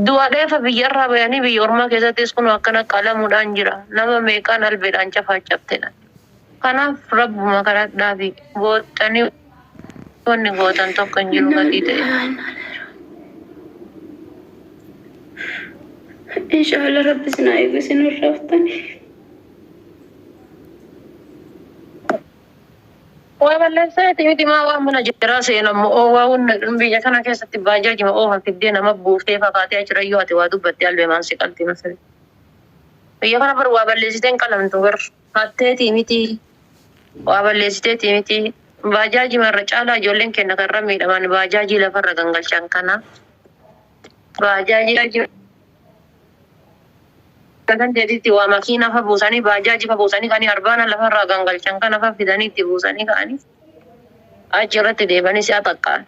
Du'a dheefa biyyarraa bayanii biyya ormaa keessattis kun akkana qalamuudhaan jira. Nama meeqaan albeedhaan cafaacabtedha. Kanaaf rabbuma kadhadhaafi gooxanii wanni gootan tokko hin jiru gatii ta'e. Inshallah rabbi isin haa eegu isin hordoftani. Waa balleesseeti miti maa waan mana jiraa seenamu oo waa wanna biyya kana keessatti baajaajima oofa fiddee nama buuftee fakkaatee achirayyuu ati waa dubbattee albeemaan si qalti masali. Biyya kana bar waa balleessitee hin qalamtu bar hatteetii miti waa balleessiteetii miti baajaajima irra caalaa ijoolleen kenna kan irra miidhaman baajaajii lafarra gangalchan kana baajaajii kan jedhitti waa makiina fa buusanii baajaajii fa buusanii kanii arbaana lafarraa gangalchan kana fa fidanii itti buusanii ka'anii achi irratti deebanii si'a xaqqa'an.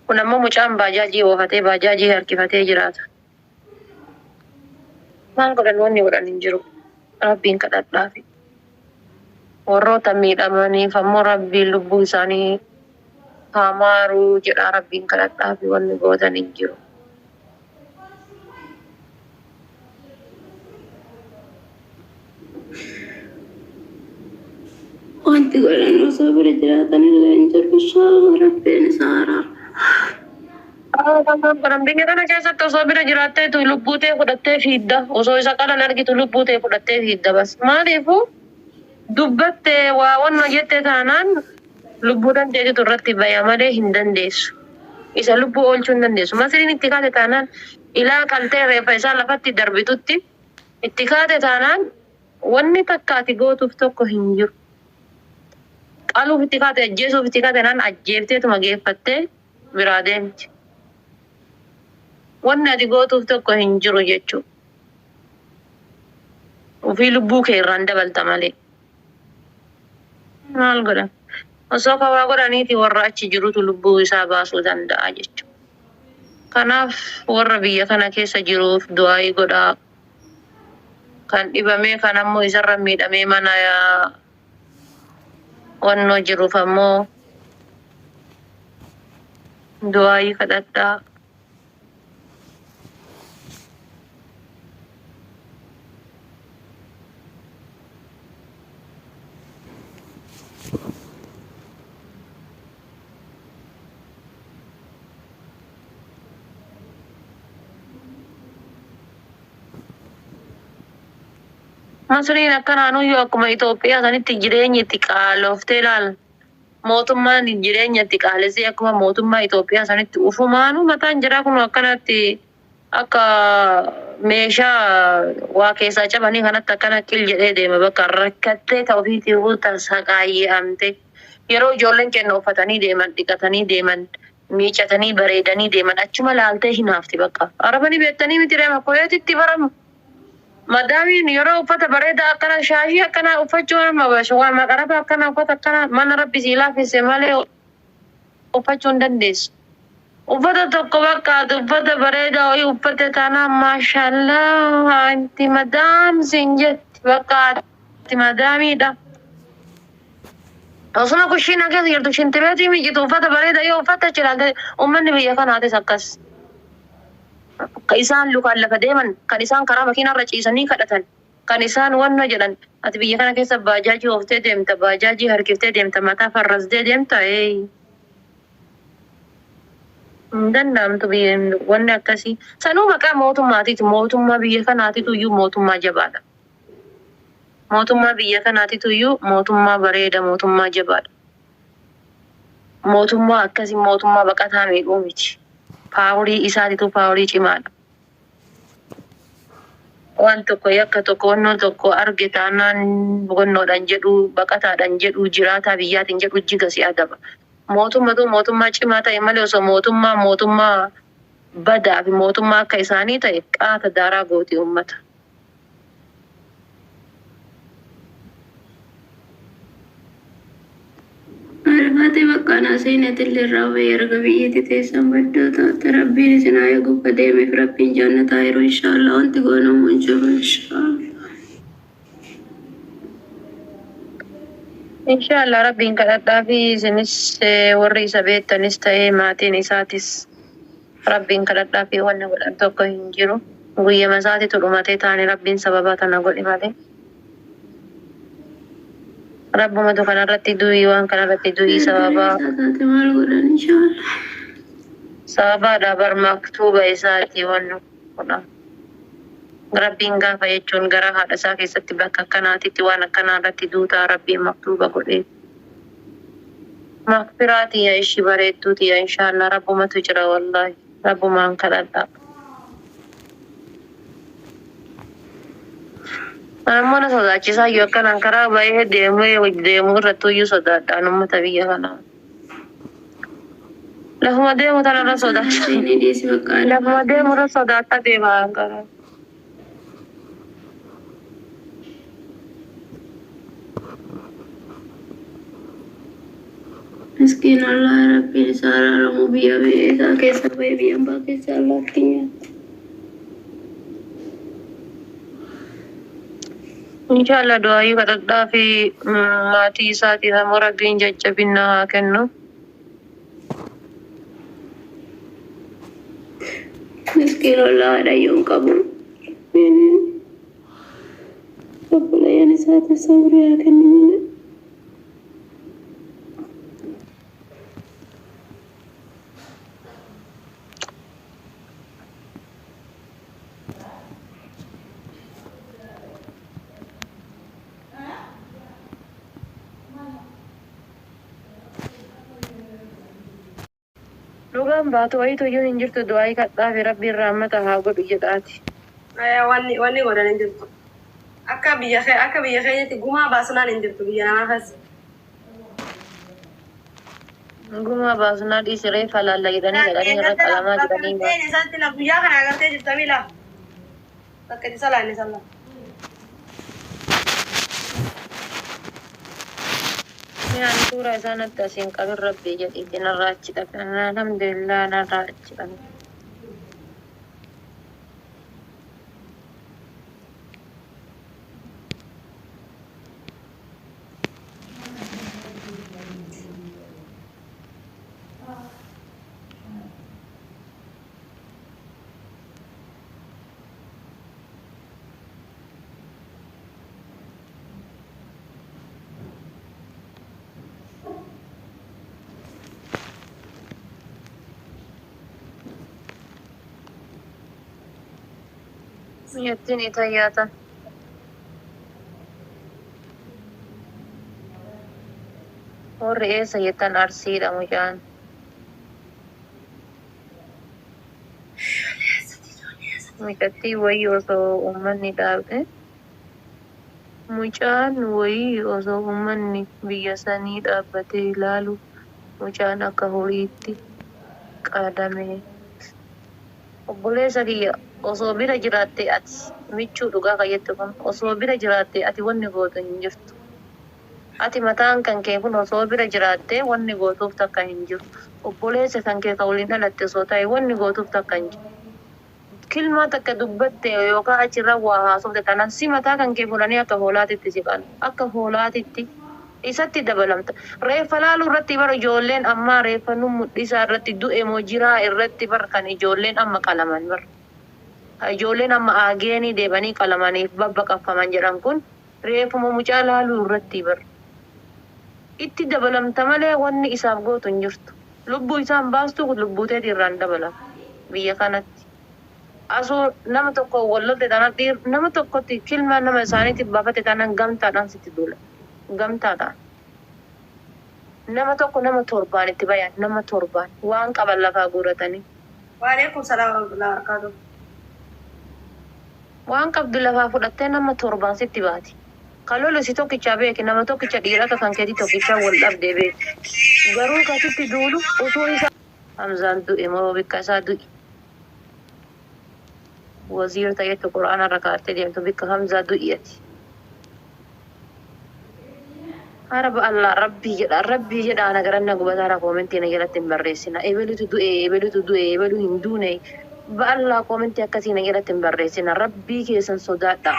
Kun ammoo mucaan baajaajii oofatee baajaajii harkifatee jiraata. Maal godhan wanni godhan hin jiru. Rabbiin kadhadhaafi. Warroota miidhamaniif ammoo rabbiin lubbuu isaanii haa maaruu jedhaa rabbiin kadhadhaafi wanni gootan hin jiru. Wanti godhan osoo bira jiraatan illee hin jiru. Inshallah rabbiin isaa araara. Godhan biyya kana keessatti osoo bira jiraatteetu lubbuu tee fudhattee fiidda. Osoo isa qalan argitu lubbuu tee fudhattee fiidda bas. Maaliifuu dubbattee waa wanna jette taanaan lubbuu dandeessitu irratti baya malee hin dandeessu. Isa lubbuu oolchuu hin dandeessu. Masriin itti kaate taanaan ilaa qaltee reeffa isaa lafatti darbitutti itti kaate taanaan wanni takka ati gootuuf tokko hin jiru. Qaluuf itti kaate ajjeesuuf itti kaate taanaan ajjeefteetuma geeffattee biraa deemti. Wanni ati gootuuf tokko hin jiru jechuudha. Ofii lubbuu kee irraan dabalta malee. Maal godhan? Osoo kawaa godhaniiti warra achi jirutu lubbuu isaa baasuu danda'a jechuudha. Kanaaf warra biyya kana keessa jiruuf du'aayii godhaa. Kan dhibamee kan ammoo isarra miidhamee mana wannoo jiruuf ammoo du'aayii kadhadhaa. Masriin akkanaanuyyuu akkuma Itoophiyaa sanitti jireenyi itti qaalooftee ilaal. Mootummaan jireenya itti qaalessee akkuma mootummaa Itoophiyaa sanitti ufumaanuu mataan jiraa kun akkanatti akka meeshaa waa keessaa cabanii kanatti akkana qil jedhee deema bakka rakkattee ta'u ofiitii tasaqaayyamte. Yeroo ijoolleen kenna uffatanii deeman dhiqatanii deeman miicatanii bareedanii deeman achuma laaltee hinaafti bakka. Arabanii beektanii miti reema koyeetitti baramu. Madaamiin yeroo uffata bareedaa akkana shaashii akkana uffachuu nama waan maqaraba akkana uffata akkana mana rabbi sii laaffise malee uffachuu hin dandeessu. Uffata tokko bakka uffata bareedaa wayii uffatte taanaan maashallaa anti madaam siin jetti bakka ati madaamiidha. Osuma kushiina keessa jirtu shintibeetii miicitu uffata bareedaa yoo uffatte achi ilaalte uummanni biyya kanaatis akkas. Kan isaan lukaan lafa deeman, kan isaan karaa makiinarra ciisanii kadhatan, kan isaan wanna jedhan ati biyya kana keessa baajaajii ooftee deemta, baajaajii harkiftee deemta, mataa farrastee deemta ee. Hin danda'amtu biyya wanni akkasii. Sanuu maqaa mootummaatiiti. Mootummaa biyya kanaatitu iyyuu mootummaa jabaadha. Mootummaa biyya kanaatitu iyyuu mootummaa bareeda, mootummaa jabaadha. Mootummaa akkasii mootummaa baqataa miidhuu miti. Paaworii isaatitu paaworii cimaadha. Waan tokko yakka tokko wannoo tokko arge taanaan wannoodhaan jedhu baqataadhaan jedhu jiraataa biyyaatiin jedhu jiga si adaba. Mootummatu mootummaa cimaa ta'e malee osoo mootummaa mootummaa badaa fi mootummaa akka isaanii ta'e qaata daaraa gooti uummata. Albaatee bakka anaa seenatillee irraa bahee erga biyyatti teessan badduu taate rabbiin isin haa eegu bakka deemeef rabbiin jannataa yeroo inshallah wanti goonamu hin jiru inshallah. Inshaallah rabbiin kadhadhaa fi isinis warri isa beektanis ta'ee maatiin isaatis Rabbiin kadhadhaa fi wanni godhan tokko hin jiru. Guyyama isaatitu dhumatee taane Rabbiin sababa tana godhe malee. Rabbumatu kanarratti du'ii waan kanarratti du'ii sababaa. Isaa taate maal godhan inshallah. Sababaadha bar maktuuba isaati wanni kun. Rabbiin gaafa jechuun gara haadha isaa keessatti bakka akkanaatitti waan akkanaa irratti duutaa Rabbiin maktuuba godhee. Makfiraa tiyya ishii bareedduu tiyya inshallah Rabbumatu jira wallahi. Rabbumaan kadhadha. Ammoo na sodaachisaa iyyuu akkanaan karaa baay'ee deemee deemuu irrattuu iyyuu sodaadhaan uummata biyya kanaa. Lafuma deemu tanarra sodaata. Seenee dhiisi bakka Lafuma deemu irra sodaata deema karaa. Miskiin Allah Rabbiin isaa araaramu biyya isaa keessa bahee biyya ambaa keessa allaatti nyaata. Inshallah du'aayii kadhadhaa fi maatii isaatiif ammoo Rabbiin jajjabina haa kennu. Miskiin Allah haadhayyuu hin qabu. Rabbiin obboleeyyan isaatiif sabrii haa kennu malee. Dhugaan baatu wayiitu iyyuu hin jirtu du'aayii kadhaa fi Rabbiin rahmata haa godhu jedhaati. Wanni godhan hin jirtu. Akka biyya keenyatti gumaa baasnaan hin jirtu biyya namaa keessa. Gumaa baasnaa dhiisi reeffa laalla jedhanii kadhanii irra qalamaa Bakka jedhanii ta'een isaatti la guyyaa kana agartee jirta miila. Bakka itti salaanne salla. Ani suuraa isaa natti asiin qabin Rabbii jedhiitti narraa achi qabe. Alhamdulillah narraa achi qabe. Mi'attiin itayyaata. Warri eessa jettan Arsiidha mucaan. Mucattii wayii osoo uummanni dhaabe. Mucaan wayii osoo uummanni biyya sanii dhaabbatee ilaalu mucaan akka horiitti qalame. Obboleessa kiyya osoo bira jiraattee ati michuu dhugaa kan jettu kun osoo bira jiraattee ati wanni gootu hin jirtu. Ati mataan kan kee kun osoo bira jiraattee wanni gootuuf takka hin jiru. Obboleessa kan kee kan waliin dhalatte osoo ta'e wanni gootuuf takka hin jiru. Kilmaa takka dubbatte yookaan achirra waa haasofte taanaan si mataa kan kee fuudhanii akka hoolaatitti si qalu. Akka hoolaatitti isatti dabalamta. Reeffa laaluu irratti bara ijoolleen ammaa reeffa nu mul'isaa irratti du'e moo jiraa irratti bar kan ijoolleen amma qalaman bar. Ijoolleen amma aageenii deebanii qalamaniif babbaqaffaman jedhan kun reeffuma mucaa laaluu irratti bar. Itti dabalamta malee wanni isaaf gootu hin jirtu. Lubbuu isaan baastu lubbuu teetii irraan dabalama biyya kanatti. Asoo nama tokko wal lolte taanaan dhiir nama tokkotti kilmaa nama isaaniitiif baafate taanaan gamtaadhaan sitti duula. Gamtaadhaan. Nama tokko nama torbaan itti bayan nama torbaan waan qaban lafaa guuratanii. Waalaikum salaam warahmatullahi wabarakatuh. Waan qabdu lafaa fudhattee nama torbaan sitti baati. Kan lolu si tokkichaa beeki nama tokkicha dhiirata kan keetii tokkichaa wal dhabdee beeki. Garuu kasitti duulu utuu isa Hamzaan du'e moo bikka isaa du'i. Waziir ta'etu quraana irra kaa'attee deemtu bikka Hamzaa du'i ati. Araba Allah Rabbii jedha Rabbii jedha ana garanna gubataara koomentii na jalatti hin barreessina. Ebelutu du'e ebelutu du'e ebelu hin duune. Ba Allah koomentii akkasii na jalatti hin barreessina. Rabbii keessan sodaadha.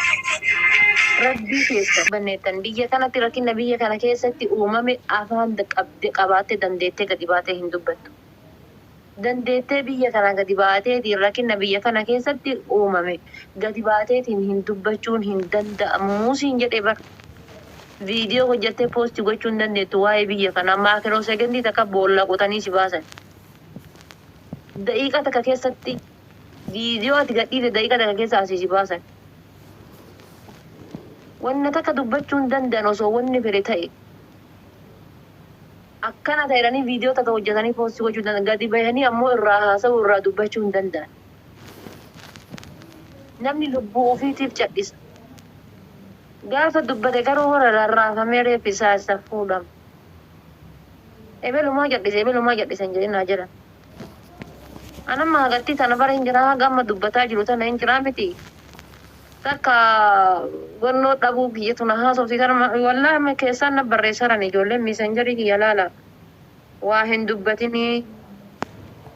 Rabbii keessan banneettan biyya kanatti rakkina biyya kana keessatti uumame afaan qabde qabaattee dandeettee gadi baatee hin dubbattu. Dandeettee biyya kana gadi baateetiin rakkina biyya kana keessatti uumame gadi baateetiin hin dubbachuun hin danda'amu siin jedhe bar. Viidiyoo hojjettee poostii gochuu hin dandeettu waa'ee biyya kanaa micro second takka boolla qotanii si baasan. Daqiiqa takka keessatti viidiyoo ati gadhiite daqiiqa takka keessa asii si baasan. Wanna takka dubbachuu hin danda'an osoo wanni fedhe ta'e. Akkana ta'edhanii viidiyoo takka hojjetanii poostii gochuu danda'an. Gadi bahanii ammoo irraa haasa'uu irraa dubbachuu hin danda'an. Namni lubbuu ofiitiif cadhisa. Gaafa dubbate garuu warra rarraafamee reeffi isaa isa fuudhama. Ebelumaa cadhise ebelumaa cadhise hin jedhin haa jedhan. Anamma hagatti tana bara hin jiraa haga amma dubbataa jiru tana hin jiraa miti. Takka gonnoo dhabuu kiyyatu na haasofsiisan wallaahi keessaan na barreessaran ijoolleen Messenger kiyya laala. Waa hin dubbatinii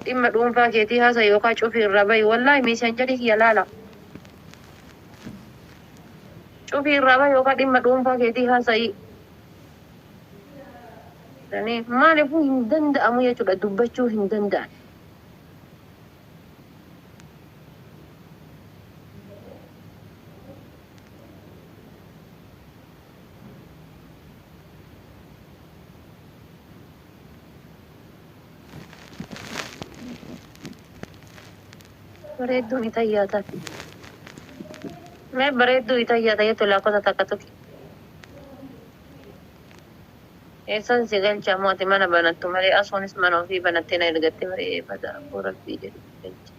dhimma dhuunfaa keetii haasa yookaan cufii irra bahi wallaahi Messenger kiyya laala. Cufii irra bahi yookaan dhimma dhuunfaa keetii haasa'i. Maaliifuu hin danda'amu jechuudha dubbachuu hin danda'an. Bareedduun itayyaata. Mee bareedduu itayyaata jettu lakkoofsa takka tuqi. Eessan si galcha ammoo ati mana banattu malee asuunis mana ofii banattee na ergatte malee bada abboo rabbii jedhi galchi.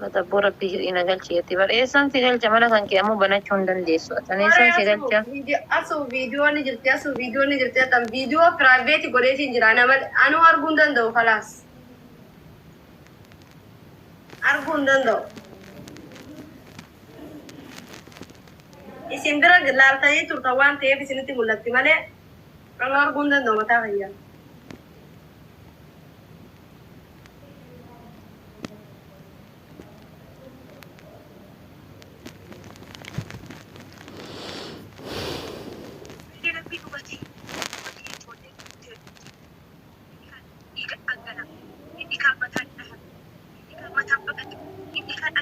Bada abboo rabbii jedhi na galchi jetti bara eessan si galcha mana kan kee ammoo banachuu hin dandeessu. Atan eessan si galcha? Asuu viidiyoo ni jirti, asuu viidiyoo ni jirti, atan viidiyoo private godheetiin jira. Nama anuu arguu hin danda'u kalaas. Arguu hin danda'u. Isin bira laaltanii turtan waan ta'eef isinitti mul'atti malee anuu arguu hin danda'u mataa fayyaa.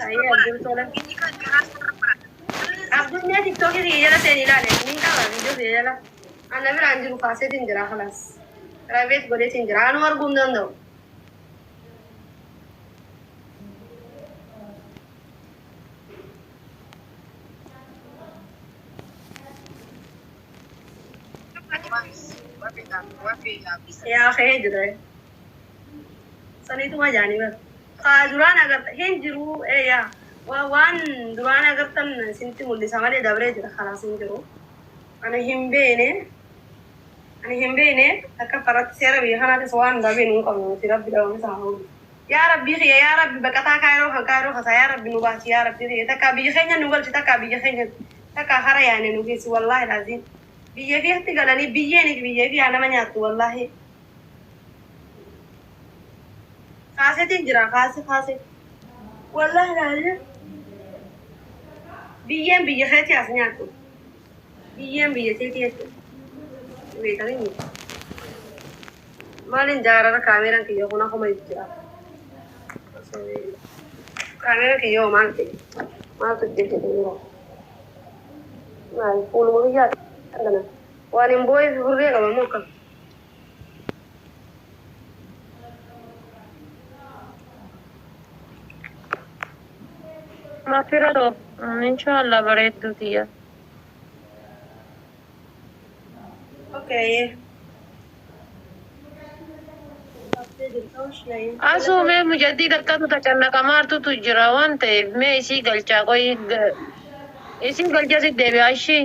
Ayyee Abdul Tola. Abdul mee TikTokii kiyya jala seeni ilaale. Ni qaba viidiyoo kiyya jala. Ana biraan jiru kaaseetiin jira kalaas. Private godheetiin jira. Anuu arguu hin danda'u. Yaa ka'ee jira. Saniituma jaanii bara. Kaa duraan agarta hin jiru yaa waan duraan agartan isinitti mul'isa malee dabree jira kalaas hin jiru. Ani hin beene. Ani hin beene akka faratti seera biyya kanaatis waan dabeen hin qabnu nuti rabbi dhabame isaa haa oolu. Yaa rabbii kiyya yaa rabbi baqataa kaayiroo kan kaayiroo kasaa yaa rabbi nu baasi yaa rabbii kiyya takka biyya keenya nu galchi takka biyya keenya takka hara yaane nu geessi wallaahi laaziim. Biyya fiitti galanii biyyeen biyya fi yaa nama nyaattu wallaahi. Kaasetiin jira kaase kaase. Wallaahi laaziim. Biyyeen biyya keetii as nyaattu. Biyyeen biyya keetii jechuudha. Beekanii maaliin jaarara kaameeraan kiyya kun akkuma jira. Kaameeraan kiyya hoo maal ta'e? Maaltu itti jedhee jira? Maal fuuluma biyyaa kana? Waan hin boo'eef furree qaba moo akkam? Mafira too inshallah bareedduu tiyya. Okay. Asuu mee mucattii takkatu tacannaqamaartutu jira waan ta'eef mee isii galchaa qoyi isii galchaa si deebi'a ishii.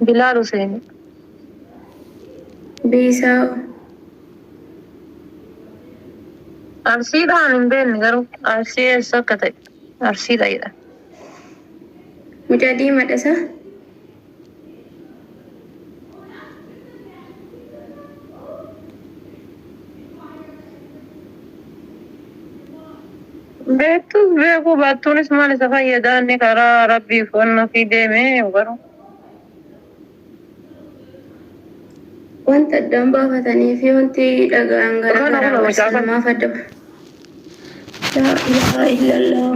Bilaal Hussein. Biisaa. Arsiidhaan hin beekne garuu arsii eessa akka ta'e arsiidha jedha. Mucaa diimaadha isaa. Beektus beekuu baattuunis maal isa fayyadaa inni karaa rabbiif wanna fi deeme garuu. Wanta addaan baafatanii fi wanti dhaga'an Kana garagaraa kun mucaa barsiisa kana. maaf adda Laa ilaaha illallah.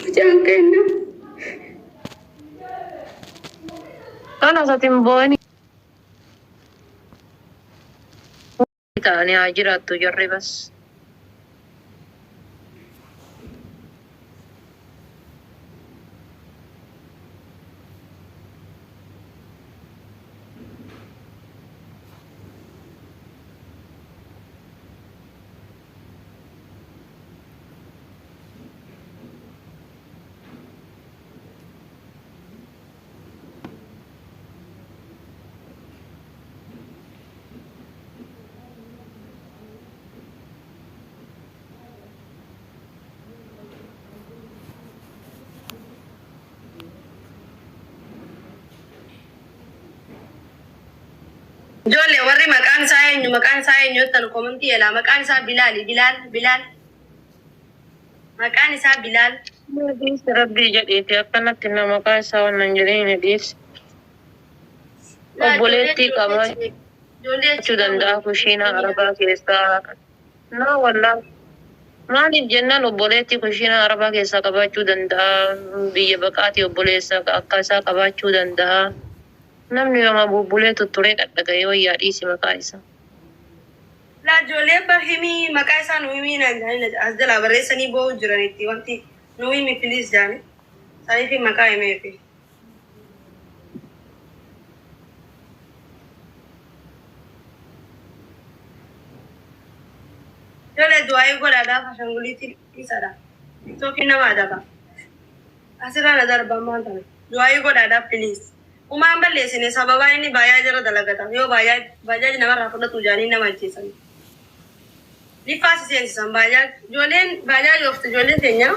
Mucaan keenya. Kana isatiin boo'in ta'anii haa jiraattu jarri bas. Ijoollee warri maqaan isaa eenyu maqaan isaa eenyu jettan komentii elaa maqaan isaa Bilaali Bilaal Bilaal maqaan isaa Bilaal. Dhiisi rabbii jedheeti akkanatti na maqaa isaa wannan jedhee dhiisi. Laa ijoollee Obboleettii ijoollee qabaachuu ijoollee achi danda'a kushiinaa arabaa keessaa. Na wallaa maaliif jennaan obboleettii kushiinaa arabaa keessaa qabaachuu danda'a. Biyya baqaatii obboleessa akka isaa qabaachuu danda'a. Namni yooma bubbulee tutturee dhadhaga'ee wayyaa dhiisi maqaa isaa. Laa ijoollee bar himii maqaa isaa nu himii naan jedhanii as jalaa barreessanii boo'u jiranitti wanti nu himi please jedhanii saniif maqaa himeefi. Ijoollee du'aayii godhaa gaafa ashanguliitti dhiisadha. Tiktookiin nama adaba. Asirraa na darba ammaan tana. Du'aayii godhaadhaaf please. Umaan balleessine sababaa inni baay'aa jara dalagata. Yoo baay'aa baajaaji namarraa fudhatu jaanii nama ajjeesan. Liffaa si seensisan baajaa ijoolleen baajaaji ooftu ijoolleen teenya.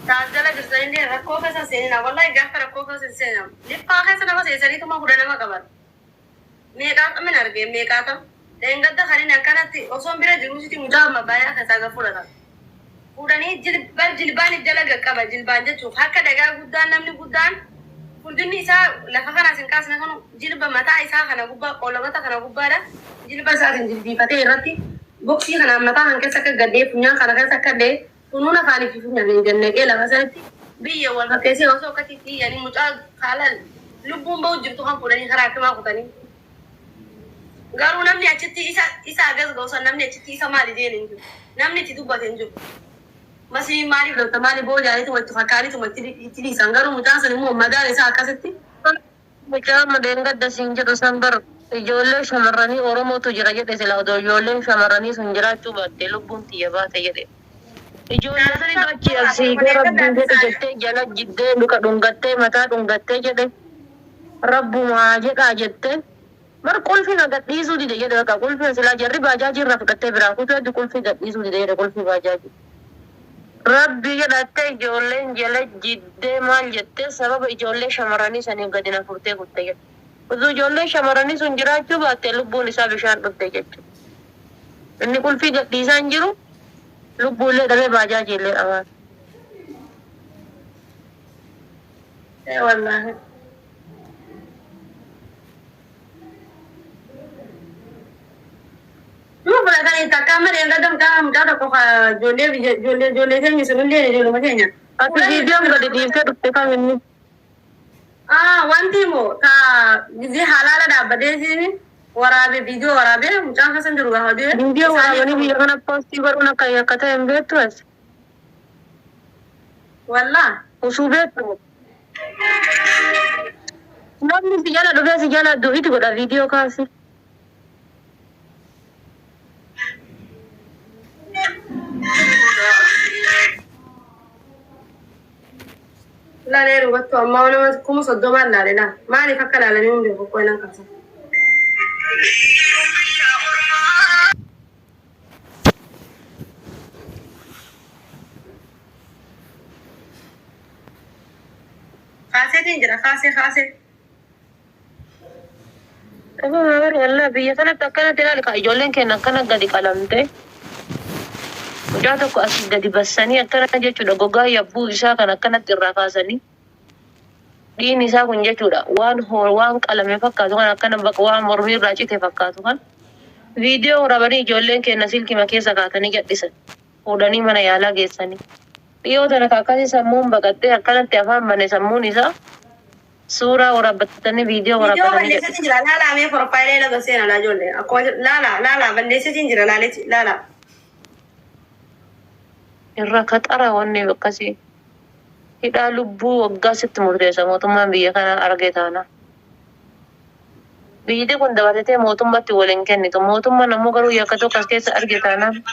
Taas jala jirtanillee rakkoo keessa seenina. Wallahi gaafa rakkoo keessa seenan. Liffaa keessa nama seensaniituma kudha nama qaban. Meeqaaxamin argee meeqaaxam. Dheengadda kan inni akkanatti osoon bira jiru sitti mucaa amma baay'aa keessaa gad fudhatan. Fuudhanii jilban jilbaan jala qaqqaba jilbaan jechuuf akka dhagaa guddaan namni guddaan furdinni isaa lafa kanaas hin kaasne kanu jilba mataa isaa kana gubbaa qoolabata kana gubbaadha jilba isaatiin jilbiifatee irratti boksii kanaan mataa kan keessa akka gaddee funyaan kana keessa akka dhee funuun afaanii fi funyaan hin gannaqee lafa sanatti biyya wal fakkeessee osoo akkasitti iyyanii mucaa haala lubbuun bahu jirtu kan fuudhanii karaa hakimaa kutanii. Garuu namni achitti isa isa agas ga'u san namni achitti isa maali jeen hin jiru. Namni itti dubbate hin jiru. Masii maaliif lolta maali boo jaaniituma itti fakkaaniituma itti itti dhiisan garuu mucaan sun immoo madaan isaa akkasitti. Mucaa madeengadda siin jedhu san bar ijoollee shamarranii Oromootu jira jedhe sila odoo ijoolleen shamarranii sun jiraachuu baatte lubbuun tiyya baate jedhe. Ijoollee sanitu achi as siigee rabbii jedhe jettee jala jiddee luka dhungattee mataa dhungattee jedhe rabbumaa jedhaa jettee bar qulfi na gadhiisuu dide jedhe bakka qulfi silaa jarri baajaajii irraa fudhattee biraa kutuu heddu qulfii gadhiisuu dide jedhe qulfii baajaajii. Rabbi jedhattee ijoolleen jala jiddee maal jettee sababa ijoollee shamarranii saniif gadi na furtee kutte jedhe. Utuu ijoolleen shamarranii sun jiraachuu baatte lubbuun isaa bishaan dhufte jechuudha. Inni qulfii gadhiisaa hin jiru lubbuullee dhabee baajaajii illee dhabaa. Ee wallaahi. Nuu fudhatanii takka amma dheengadda mucaa mucaa tokko ka ijoollee biyya ijoollee ijoollee keenya sunillee ijoolluma keenya. Ati Fuudhanii viidiyoon gadi dhiiftee dhufte kam inni? Ah, wanti immoo ta gizee halaala dhaabbatee siin waraabee viidiyoo waraabee mucaan keessa hin jiru gaafa du'e Viidiyoo isaanii waraabanii biyya kana poostii godhuun akka yakka ta'e hin beektu as. Wallaa. Usuu beektu. Namni si jala dhufee si jala du'iti godha viidiyoo kaasi. Laalee hubattu ammaa nama 30,000 laale laa. Maaliif akka laalanii hin beeku qoy nan kaasa. Kaaseetiin jira kaasee kaasee. Dhuguma bar wallah biyya kanatti akkanatti ilaali ka ijoolleen keenya akkana gadi qalamte mucaa tokko asii gadi bassanii akkana jechuudha gogaa yabbuu isaa kan akkanatti irraa kaasanii. Dhiigni isaa kun jechuudha waan waan qalame fakkaatu kan akkana bakka waan mormii irraa cite fakkaatu kan viidiyoo waraabanii ijoolleen keenya silkima keessa kaatanii gadhisan fuudhanii mana yaalaa geessanii. Dhiyoo tana akkasii sammuun baqattee akkanatti afaan bane sammuun isaa suuraa waraabbatanii viidiyoo Viidiyoo waraabbatanii balleessitiin jira. Laalaa mee profile laga seena laa ijoollee. Akkuma jiru laalaa laalaa balleessitiin jira laaleeti laalaa. Irra kaxara wanni akkasii. Hidhaa lubbuu waggaa sitti murteessa mootummaan biyya kana arge taana. Biyyi kun dabalatee mootummatti waliin kennitu. Mootummaan ammoo garuu yakka tokko as keessa arge taanaan.